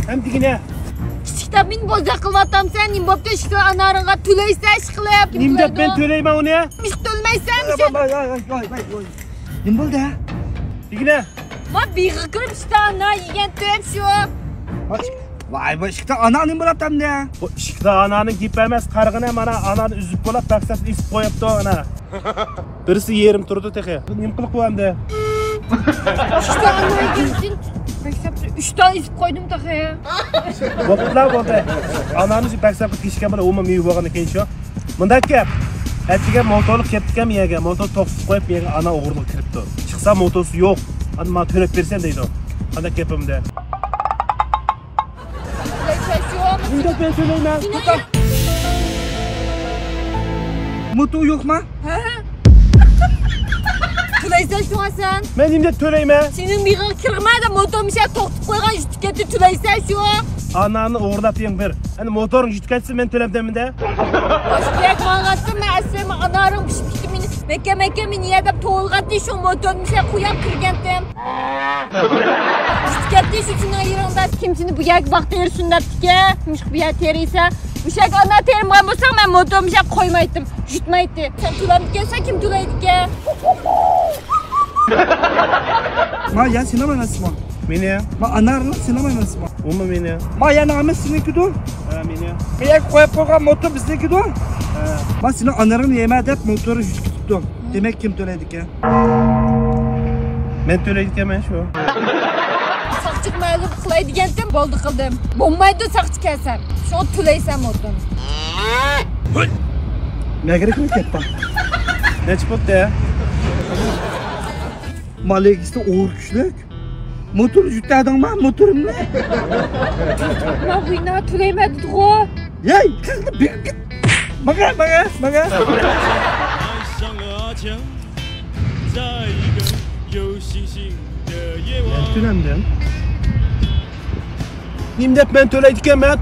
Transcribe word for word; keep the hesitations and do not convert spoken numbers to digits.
ھەم دېگىنە. ئىشىكتە مېنى بوزەك قىلىۋاتامسەن؟ نېمە بوپتۇ؟ ئىشىكتە ئانارىڭغا تۆلەيسەن، ئىشقىلىپ. نېمە دەپ مەن تۆلەيمەن ئۇنى؟ ئىشىك تۆلىمەيسەن. ۋاي، ۋاي، ۋاي، ۋاي، ۋاي. نېمە بولدى؟ دېگىنە. ما بىغا كىرىپ ئىشىكتە ئانار يېگەنتىم شۇ. ۋاي، بۇ ئىشىكتە ئانار نېمە بولاتتى ئەمدى؟ بۇ ئىشىكتە ئانارنىڭ گېپى ئەمەس، قارىغىنە، مانا ئانارنى ئۈزۈپ بولاپ، بەك سەت ئېسىپ قويۇپتۇ، ئانا. بىرسى يېرىم تۇرىدۇ تېخى. نېمە قىلىپ بۇ ئەمدى؟ ئىككى دانە يېگەن ئۈچۈن بەك سەت، ئۈچ دانە ئېسىپ قويدۇم تېخى. بوپتۇلا، بولدى. ئانارنى شۇ بەك سەت قىلىپ يېشىكەن بىلەن، ئۇمۇ مېۋە بولغاندىن كېيىن شۇ. مۇنداق گەپ. ئەتىگەن موتورلۇق كەپتىكەن مېيەگە، موتور توختىتىپ قويۇپ، مېيەگە ئانا ئوغرىلىق كىرىپتۇ. چىقسا موتورسى يوق. ئانا ماڭا تۆلەپ بېرىسەن دەيدۇ. قانداق گەپ ئەمدى؟ مۇنداق مەن تۆلەيمەن. موتور يوقما؟ ھە؟ تۆلەيسەن شۇڭا سەن. مەن نېمە دەپ تۆلەيمەن؟ سېنىڭ مېغىڭ كىرمەيدۇ، موتور مىشە توختىتىپ قويغان يۈتۈپ كەتتى، تۆلەيسەن شۇ. ئانارنى ئوغرىلاپ يەڭ بىر. ئەنە موتورۇڭ يۈتۈپ كەتسە مەن تۆلەمدىمىندە. ئاشۇ يەرگە ماڭغانتىم مەن ئەسلى ئانارىڭ پىشىپ كېتىپ مېنى مەككە مەككە مېنى يەدەپ توۋلىغانتى شۇ موتور مىشە قوياپ كىرگەنتىم. يۈتۈپ كەتتى شۇ سېنىڭ يېرىڭدە. كىم سېنى بۇ يەرگە باغ تېرىسۇن دەپتىكەن؟ مۇشۇ بۇ يەر تېرىسە. مۇشەگە ئانا تېرىمىغان بولساڭ، مەن موتور مۇشەگە قويمايتتىم، يۈتمەيتتى. سەن تۆلەمدىكەنسەن، كىم تۆلەيدىكەن؟ ما يا سېنىڭ ئەمەسمۇ؟ مېنى. ما ئانارلىق سېنىڭ ئەمەسمۇ؟ ئۇمۇ مېنى. ما يەنىڭ ئەمەس سېنىڭكىدۇ؟ ھە، مېنى. ما يەرگە قويۇپ قويغان موتور بىزنىڭكىدۇ؟ ھە. ما سېنىڭ ئانىرىڭنى يەيمەن دەپ موتورى يۈتۈپ كېتىپتۇ. دېمەك، كىم تۆلەيدىكەن؟ مەن تۆلەيدىكەنمەن شۇ. ساقچىغا مەلۇم قىلاي دېگەنتىم، بولدى قىلدىم. بولمايدۇ ساقچى كەلسە. شۇڭا تۆلەيسەن موتورنى. مەگىرىكمۇ كەتتى. نەچچە بوپتۇ؟ مالىگىسى ئوغرى كۈچلۈك. موتور يۈتەدىڭما موتورۇمنى؟ ما بۇينا تۆلەيمەن دېدىغۇ. ھەي، قىزنى بېرىپ كەت. ماڭا، ماڭا، ماڭا. مەن تۆلەمدىم. نېمە دەپ مەن تۆلەيدىكەنمەن؟